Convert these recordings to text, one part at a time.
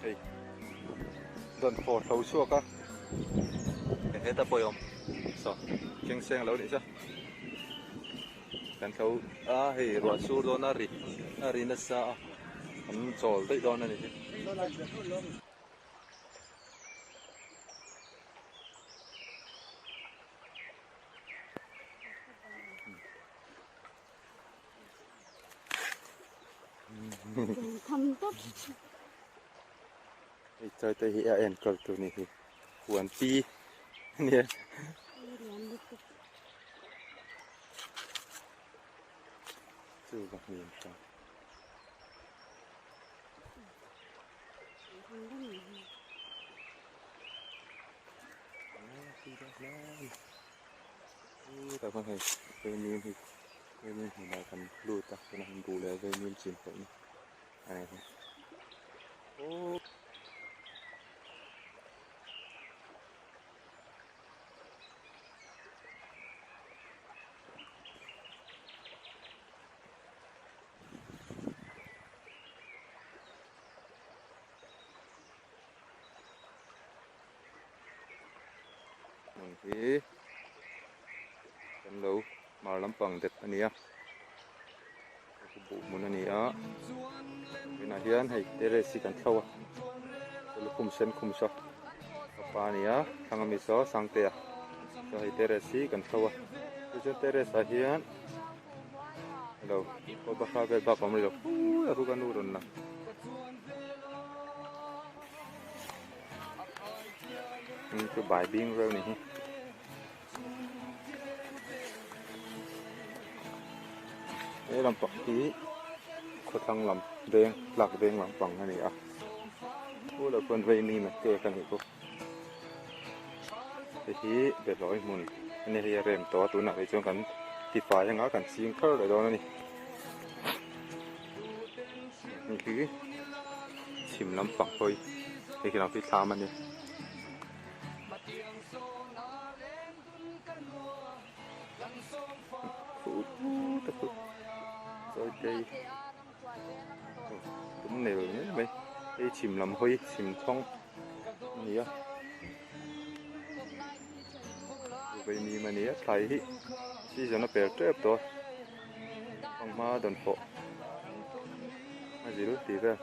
Hei dawnfawr hlo chhuak a heta pawh i awm saw thleng seng lo nih chu kan hlo a hei ruah sur dawn a ri a ri nasa a an chawl daih dawn a ni hi. Hei chawi te hi a enkawl tur ni hi huan pi ania chu va hnim ta tah chuan hei vaimim hi vaimim hmunah kan lut a tunah hian buh leh vaimim chin pawlh na a ni hi aw. Hmun hi kan lo hmar lampang dep a ni a buh hmun a ni a tunah hian hei terrace hi kan thlo a lukhum sen khum saw ka pa a ni a thlang ami saw Sangtea saw hei terrace hi kan thlo a tichuan terrace ah hian alo kawlbahra vel bak a awm rih lo pui a khu ka nu rawn lang. Chu bai bing reuh ni hi. He lampang hi khawthlang lam veng tlak veng lampang a ni a chu lah chuan vei mi mate ka nih bawk hei hi behlawi hmun a ni hei a rem tawh a tunah phei chuan kan tifai anga kan ching thar leh dawn a ni hei hi chhim lampang hawi hei khi lam hi thlam a ni. Tum nel mai mai hei chhim lam hawi chhim thawng a ni a vaimim a ni a thlai hi season a per tep tawh a fanghma dawnfawh a zil tih vel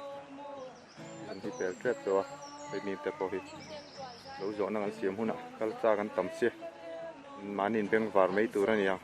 season hi per tep tawh a vaimim te pawh hi lo zawhna kan siam hunah kal chak an tam si mahni inbengvar mai tur a ni ang.